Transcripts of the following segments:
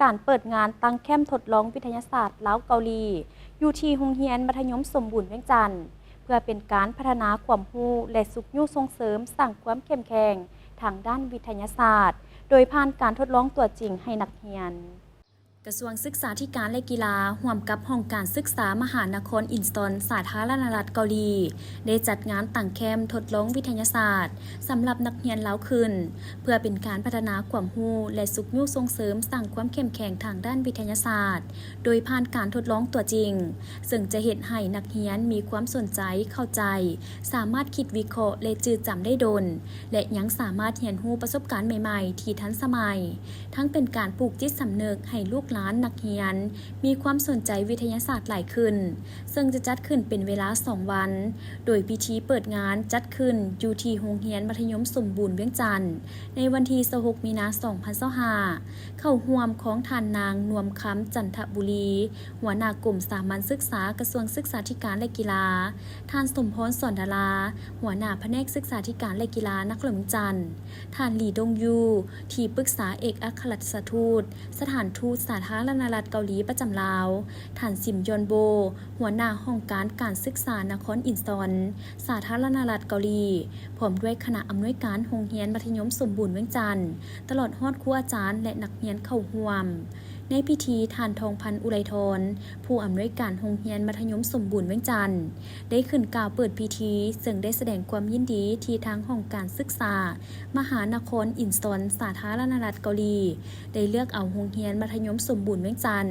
ການເປີດງານຕັ້ງແຄ້ມທົດລອງວິທະຍາສາດລາວ-ເກົາຫຼີ ຢູ່ທີ່ໂຮງຮຽນມັດທະຍົມສົມບູນວຽງຈັນ ເພື່ອເປັນການພັດທະນາຄວາມຮູ້ ແລະ ຊຸກຍູ້ສົ່ງເສີມສ້າງຄວາມເຂັ້ມແຂງທາງດ້ານວິທະຍາສາດ ໂດຍຜ່ານການທົດລອງຕົວຈິງໃຫ້ນັກຮຽນ. ກະຊວງສຶກສາທິການ ແລະ ກິລາ ຮ່ວມກັບຫ້ອງການສຶກສາມະຫານະຄອນອິນສະຕອນ ສາທາລະນະລັດເກົາຫຼີ ໄດ້ຈັດງານຕັ້ງແຄ້ມທົດລອງວິທະຍາສາດສຳລັບນັກຮຽນລາວຂຶ້ນ ເພື່ອເປັນການພັດທະນາຄວາມຮູ້ ແລະ ຊຸກຍູ້ສົ່ງເສີມສ້າງຄວາມເຂັ້ມແຂງທາງດ້ານວິທະຍາສາດ ໂດຍຜ່ານການທົດລອງຕົວຈິງ, ເຊິ່ງຈະເຮັດໃຫ້ນັກຮຽນມີຄວາມສົນໃຈ, ເຂົ້າໃຈ, ສາມາດຄິດວິເຄາະ ແລະ ຈື່ຈຳໄດ້ດົນ ແລະ ຍັງສາມາດຮຽນຮູ້ປະສົບການໃໝ່ໆທີ່ທັນສະໄໝ, ທັງເປັນການປູກຈິດສຳນຶກໃຫ້ລູກຫຼານນັກຮຽນມີຄວາມສົນໃຈວິທະຍາສາດຫຼາຍຂຶ້ນ, ເຊິ່ງຈະຈັດຂຶ້ນເປັນເວລາສອງວັນ, ໂດຍພິທີເປີດງານຈັດຂຶ້ນຢູ່ທີ່ໂຮງຮຽນມັດທະຍົມສົມບູນວຽງຈັນ ໃນວັນທີຊາວຫົກ ມີນາ ສອງພັນຊາວຫ້າ ເຂົ້າຮ່ວມຂອງທ່ານນາງ ນວມຄຳ ຈັນທະບູລີ ຫົວໜ້າກົມສາມັນສຶກສາ ກະຊວງສຶກສາທິການ ແລະ ກິລາ, ທ່ານ ສົມພອນ ສອນດາລາ ຫົວໜ້າພະແນກສຶກສາທິການ ແລະ ກິລາ ນະຄອນຫຼວງວຽງຈັນ, ທ່ານ ຫຼີ ດົງຢູ ທີ່ປຶກສາເອກອັກຄະລັດຖະທູດ ສະຖານທູດສາທາລະນະລັດເກົາຫຼີປະຈຳລາວ, ທ່ານ ຊິມ ຢອນໂບ ຫົວໜ້າຫ້ອງການການສຶກສານະຄອນອິນສະຕອນ ສາທາລະນະລັດເກົາຫຼີ ພ້ອມດ້ວຍຄະນະອຳນວຍການໂຮງຮຽນມັດທະຍົມສົມບູນວຽງຈັນ, ຕະຫຼອດຮອດຄູອາຈານ ແລະ ນັກຮຽນເຂົ້າຮ່ວມ. ໃນພິທີ, ທ່ານ ທອງພັນ ອຸໄລທອນ ຜູ້ອຳນວຍການໂຮງຮຽນມັດທະຍົມສົມບູນວຽງຈັນ ໄດ້ຂຶ້ນກ່າວເປີດພິທີ, ເຊິ່ງໄດ້ສະແດງຄວາມຍິນດີທີ່ທາງຫ້ອງການສຶກສາມະຫານະຄອນອິນສະຕອນ ສາທາລະນະລັດເກົາຫຼີ ໄດ້ເລືອກເອົາໂຮງຮຽນມັດທະຍົມສົມບູນວຽງຈັນ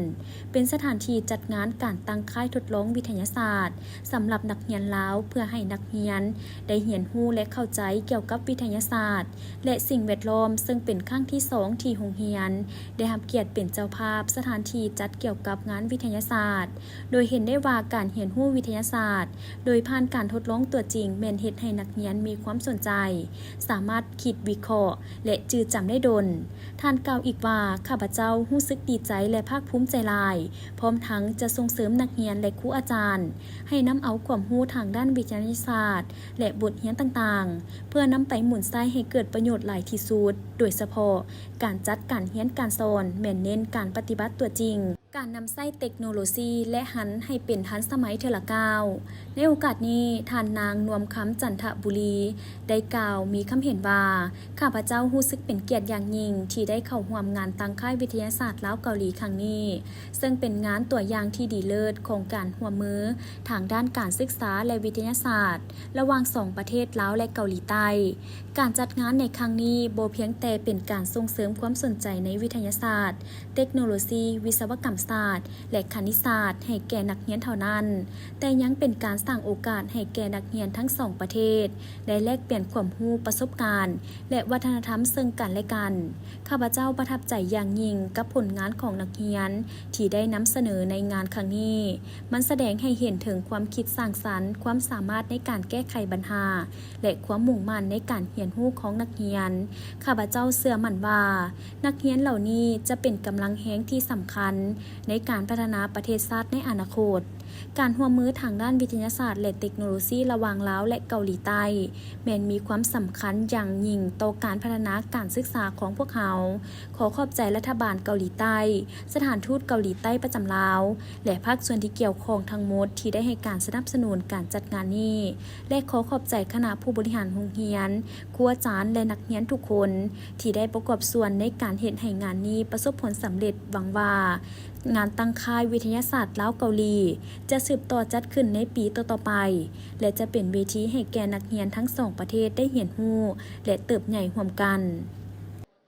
ເປັນສະຖານທີ່ຈັດງານການຕັ້ງຄ້າຍທົດລອງວິທະຍາສາດສຳລັບນັກຮຽນລາວ ເພື່ອໃຫ້ນັກຮຽນໄດ້ຮຽນຮູ້ ແລະ ເຂົ້າໃຈກ່ຽວກັບວິທະຍາສາດ ແລະ ສິ່ງແວດລ້ອມ, ເຊິ່ງເປັນຄັ້ງທີສອງທີ່ໂຮງຮຽນໄດ້ຮັບກຽດເປັນເຈົ້າພາບສະຖານທີ່ຈັດກ່ຽວກັບງານວິທະຍາສາດ, ໂດຍເຫັນໄດ້ວ່າການຮຽນຮູ້ວິທະຍາສາດໂດຍຜ່ານການທົດລອງຕົວຈິງ ແມ່ນເຮັດໃຫ້ນັກຮຽນມີຄວາມສົນໃຈ, ສາມາດຄິດວິເຄາະ ແລະ ຈື່ຈຳໄດ້ດົນ. ທ່ານກ່າວອີກວ່າ, ຂ້າພະເຈົ້າຮູ້ສຶກດີໃຈ ແລະ ພາກພູມໃຈຫຼາຍ, ພ້ອມທັງຈະສົ່ງເສີມນັກຮຽນ ແລະ ຄູອາຈານ ໃຫ້ນຳເອົາຄວາມຮູ້ທາງດ້ານວິທະຍາສາດ ແລະ ບົດຮຽນຕ່າງໆ ເພື່ອນຳໄປໝູນໃຊ້ໃຫ້ເກີດປະໂຫຍດຫຼາຍທີ່ສຸດ, ໂດຍສະເພາະການຈັດການຮຽນການສອນແມ່ນເນັ້ນການປະຕິບັດຕົວຈິງ, ການນຳໃຊ້ເຕັກໂນໂລຊີ ແລະ ຫັນໃຫ້ເປັນທັນສະໄໝເທື່ອລະກ້າວ. ໃນໂອກາດນີ້, ທ່ານນາງ ນວມຄຳ ຈັນທະບູລີ ໄດ້ກ່າວມີຄຳເຫັນວ່າ, ຂ້າພະເຈົ້າຮູ້ສຶກເປັນກຽດຢ່າງຍິ່ງທີ່ໄດ້ເຂົ້າຮ່ວມງານຕັ້ງຄ້າຍວິທະຍາສາດລາວ-ເກົາຫຼີຄັ້ງນີ້, ເຊິ່ງເປັນງານຕົວຢ່າງທີ່ດີເລີດຂອງການຮ່ວມມືທາງດ້ານການສຶກສາ ແລະ ວິທະຍາສາດ ລະຫວ່າງສອງປະເທດລາວ ແລະ ເກົາຫຼີໃຕ້. ການຈັດງານໃນຄັ້ງນີ້ບໍ່ພຽງແຕ່ເປັນການສົ່ງເສີມຄວາມສົນໃຈໃນວິທະຍາສາດ, ເຕັກໂນໂລຊີ, ວິສະວະກຳສາດ ແລະ ຄະນິດສາດໃຫ້ແກ່ນັກຮຽນເທົ່ານັ້ນ, ແຕ່ຍັງເປັນການສ້າງໂອກາດໃຫ້ແກ່ນັກຮຽນທັງສອງປະເທດໄດ້ແລກປ່ຽນຄວາມຮູ້, ປະສົບການ ແລະ ວັດທະນະທຳເຊິ່ງກັນແລະກັນ. ຂ້າພະເຈົ້າປະທັບໃຈຢ່າງຍິ່ງກັບຜົນງານຂອງນັກຮຽນທີ່ໄດ້ນຳສະເໜີໃນງານຄັ້ງນີ້. ມັນສະແດງໃຫ້ເຫັນເຖິງຄວາມຄິດສ້າງສັນ, ຄວາມສາມາດໃນການແກ້ໄຂບັນຫາ ແລະ ຄວາມມຸ່ງໝັ້ນໃນການຮຽນຮູ້ຂອງນັກຮຽນ. ຂ້າພະເຈົ້າເຊື່ອໝັ້ນວ່າ ນັກຮຽນເຫຼົ່ານີ້ຈະເປັນກຳລັງແຮງທີ່ສຳຄັນໃນການພັດທະນາປະເທດຊາດໃນອະນາຄົດ. ການຮ່ວມມືທາງດ້ານວິທະຍາສາດ ແລະ ເຕັກໂນໂລຊີລະຫວ່າງລາວ ແລະ ເກົາຫຼີໃຕ້ ແມ່ນມີຄວາມສຳຄັນຢ່າງຍິ່ງຕໍ່ການພັດທະນາການສຶກສາຂອງພວກເຮົາ. ຂໍຂອບໃຈລັດຖະບານເກົາຫຼີໃຕ້, ສະຖານທູດເກົາຫຼີໃຕ້ປະຈຳລາວ ແລະ ພາກສ່ວນທີ່ກ່ຽວຂ້ອງທັງໝົດທີ່ໄດ້ໃຫ້ການສະໜັບສະໜູນການຈັດງານນີ້ ແລະ ຂໍຂອບໃຈຄະນະຜູ້ບໍລິຫານໂຮງຮຽນ, ຄູອາຈານ ແລະ ນັກຮຽນທຸກຄົນ ທີ່ໄດ້ປະກອບສ່ວນໃນການເຮັດໃຫ້ງານນີ້ປະສົບຜົນສຳເລັດ. ຫວັງວ່າງານຕັ້ງຄ້າຍວິທະຍາສາດລາວ-ເກົາຫຼີ ຈະສືບຕໍ່ຈັດຂຶ້ນໃນປີຕໍ່ໆໄປ ແລະ ຈະເປັນເວທີໃຫ້ແກ່ນັກຮຽນທັງສອງປະເທດໄດ້ຮຽນຮູ້ ແລະ ເຕີບໃຫຍ່ຮ່ວມກັນ.